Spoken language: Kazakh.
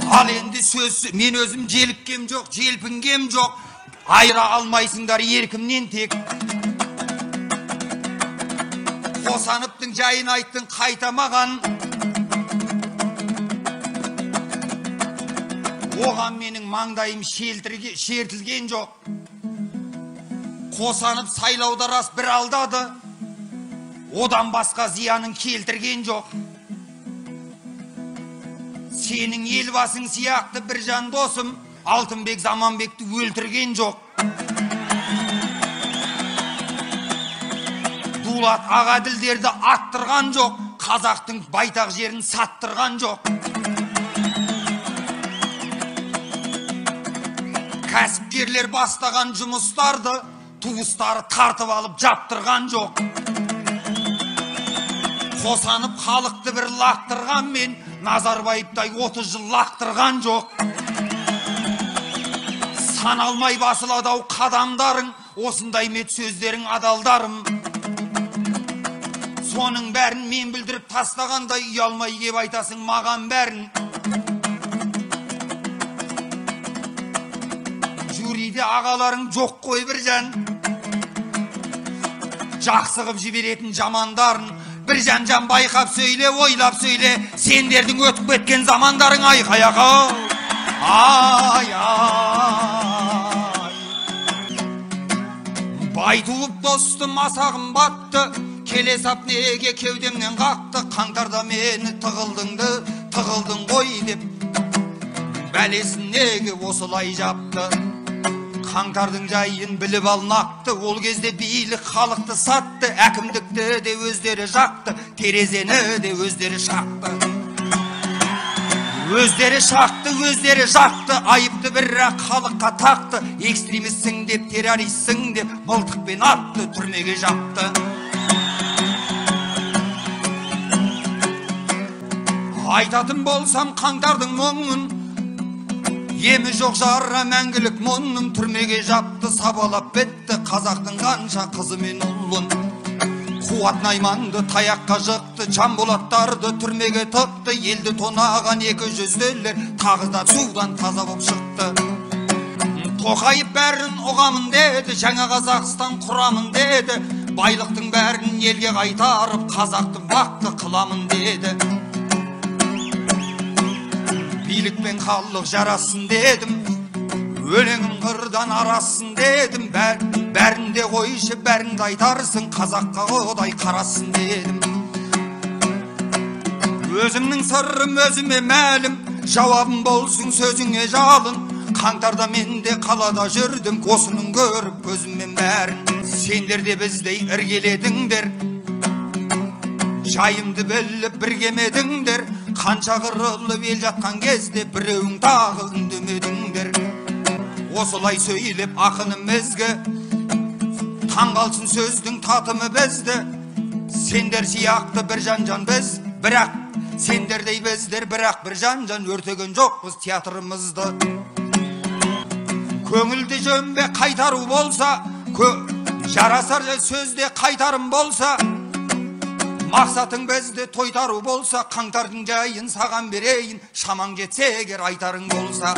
Ал енді сөз, мен өзім желіккем жоқ, желпінгем жоқ, айыра алмайсыңдар еркімнен тек. Қосановтың жайын айттың қайта маған. Оған менің маңдайым шертілген жоқ. Қосанов сайлауда рас бір алдады, одан басқа зиянын келтірген жоқ. Сенің елбасың сияқты бір жан досым Алтынбек Заманбекті өлтірген жоқ. Дулат Ағаділдерді аттырған жоқ, қазақтың байтақ жерін саттырған жоқ. Кәсіпкерлер бастаған жұмыстарды туыстары тартып алып жаптырған жоқ. Қосанып халықты бір лақтырғанмен Назарбаевтай 30 жыл лақтырған жоқ. Саналмай басылады ау қадамдарың, осындай мет сөздерің адалдарым. Соның бәрін мен білдіріп тастағандай ұялмай кеп айтасың маған бәрін. Жюриде ағаларың жоқ қой бір жан, жақсы қып жіберетін жамандарын. Бір жан байқап сөйле, ойлап сөйле, сендердің өтіп кеткен замандарың айқай ай ай. Бай туып достым асағым батты, келе сап неге кеудемнен қақты, қаңтарда мені тығылдыңды, тығылдың ғой деп, бәлесін неге осылай жапты. Қаңтардың жайын біліп ал нақты, ол кезде билік халықты сатты, әкімдікті де өздері жақты, терезені де өздері шақты. Өздері шақты, өздері жақты, айыпты бірақ халыққа тақты, экстремистсің деп, террористсің деп, мылтықпен атты, түрмеге жапты. Айтатын болсам қаңтардың мұңын, емі жоқ жара мәңгілік мұның, түрмеге жапты, сабалап бітті қазақтың қанша қызы мен ұлын. Қуат Найманды таяққа жықты, Жанболаттарды түрмеге тықты, елді тонаған екі жүзділер тағы да судан таза боп шықты. Тоқаев бәрін ұғамын деді, жаңа Қазақстан құрамын деді, байлықтың бәрін елге қайтарып, қазақты бақты қыламын деді. Билік пен халық жарасын дедім, өлеңім қырдан арассын дедім, бәрін де қойшы, бәрін де айтарсың, қазаққа құдай қарасын дедім. Өзімнің сырым өзіме мәлім, жауабым болсын сөзіңе жалын, қаңтарда мен де қалада жүрдім, осының көріп көзіммен бәрін. Сендер де біздей іргеледіңдер, жайымды біліп біргемедіңдер, қанша қырылып ел жатқан кезде біреуің тағы үндемедіңдер. Осылай сөйлеп ақыным ізгі, таң қалсын сөздің татымы бізді. Сендер сияқты бір жан-жан біз, бірақ сендердей біздер, бірақ бір жан-жан өртеген жоқпыз театрымызды. Көңілді жөнбе қайтару болса, жарасар сөзде қайтарым болса, мақсатың бізді тойтару болса, қаңтардың жайын саған берейін, шамаң жетсе егер айтарың болса.